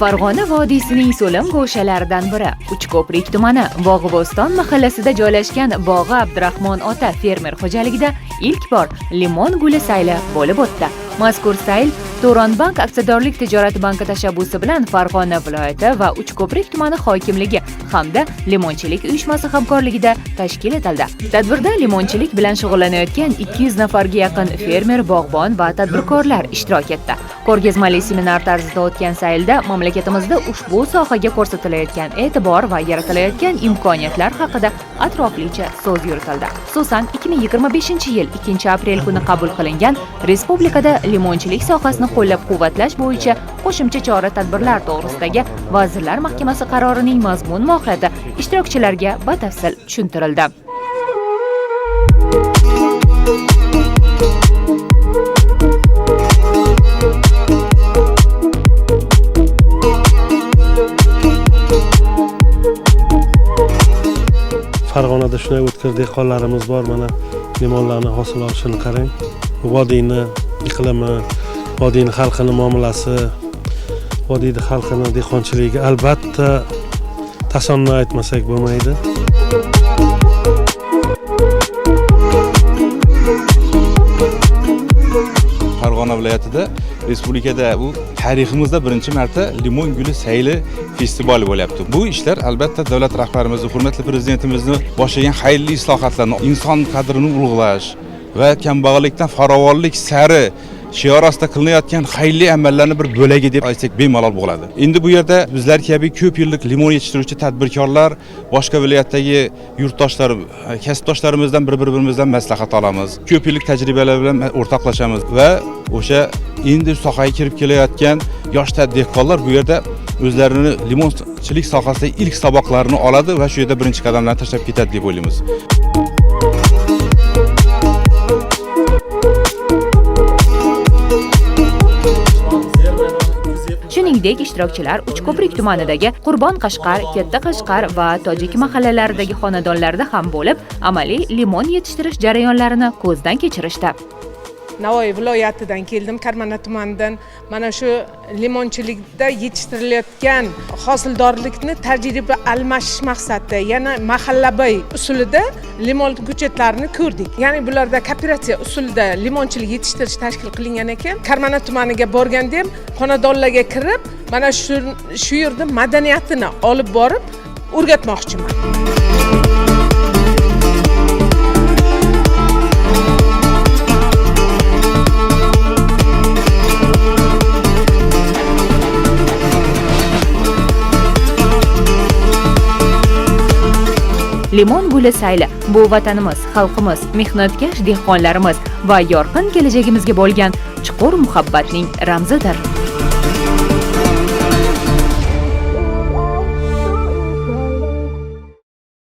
Farg'ona vodiysining so'lim go'shalaridan biri Uchko'prik tumani Bog'iboston mahallasida joylashgan Bog'i Abdurahmon ota fermer xo'jaligida ilk bor limon guli sayli bo'lib o'tdi. Mazkur sayl Turonbank aksiyadorlik tijorat banki tashabbusi bilan Farg'ona viloyati va Uchko'prik tumani hokimligi hamda limonchilik uyushmasi hamkorligida tashkil etildi. Tadbirda limonchilik bilan shug'ullanayotgan 200 nafarga yaqin fermer, bog'bon va tadbirkorlar ishtirok etdi. Ko'rgazmali seminar tarzida o'tgan saylda mamlakatimizda ushbu sohaga ko'rsatilayotgan e'tibor va yaratilayotgan imkoniyatlar haqida atroflicha so'z yuritildi. Xususan, 2025-yil 2-aprel kuni qabul qilingan Respublikada limonchilik sohasini qo'llab-quvvatlash bo'yicha qo'shimcha chora-tadbirlar to'g'risidagi Vazirlar Mahkamasi qarorining mazmun mohiyati ishtirokchilarga batafsil tushuntirildi. Farg'onada shunday o'tkir dehqonlarimiz bor, mana limonlarni hosil olishini qarang. Vodiyni iqlimi, vodiyni xalqini muomalasi, vodiyni xalqini dehqonchiligiga albatta tasanno aytmasak bo'lmaydi. Farg'ona viloyatida, respublikada bu tariximizda birinchi marta limon guli sayli festivali bo'lyapti. Bu ishlar albatta davlat rahbarimizni, hurmatli prezidentimizni boshlagan xayrli islohotlarni, inson qadrini ulug'lash va kambag'allikdan farovonlik sari shior ostida qilinayotgan xayrli amallarni bir bo'lagi deb aytsak bemalol bo'ladi. Endi bu yerda bizlar kabi ko'p yillik limon yetishtiruvchi tadbirkorlar boshqa viloyatdagi yurtdoshlar, kasbdoshlarimizdan bir-birimizdan maslahat olamiz. Ko'p yillik tajribalar bilan o'rtoqlashamiz va o'sha endi sohaga kirib kelayotgan yosh dehqonlar bu yerda o'zlarini limonchilik sohasidagi ilk saboqlarini oladi va shu yerda birinchi qadamlarni tashlab ketadi deb o'ylaymiz. Shuningdek, ishtirokchilar Uchko'prik tumanidagi Qurbon Qashqar, Katta Qashqar va Tojik mahallalaridagi xonadonlarda ham bo'lib, amaliy limon yetishtirish jarayonlarini ko'zdan kechirishdi. Navoiy viloyatidan keldim, Karmana tumanidan. Mana shu limonchilikda yetishtirilayotgan hosildorlikni tajriba almashish maqsadida yana mahallabay usulida limon ko'chatlarini ko'rdik. Ya'ni bularda kooperatsiya usulida limonchilik yetishtirish tashkil qilingan ekan. Karmana tumaniga borganda ham xonadonlarga kirib, mana shu yerda madaniyatini olib borib o'rgatmoqchiman. Limon guli sayli bu vatanimiz, xalqimiz, mehnatkash dehqonlarimiz va yorqin kelajagimizga bo'lgan chuqur muhabbatning ramzidir.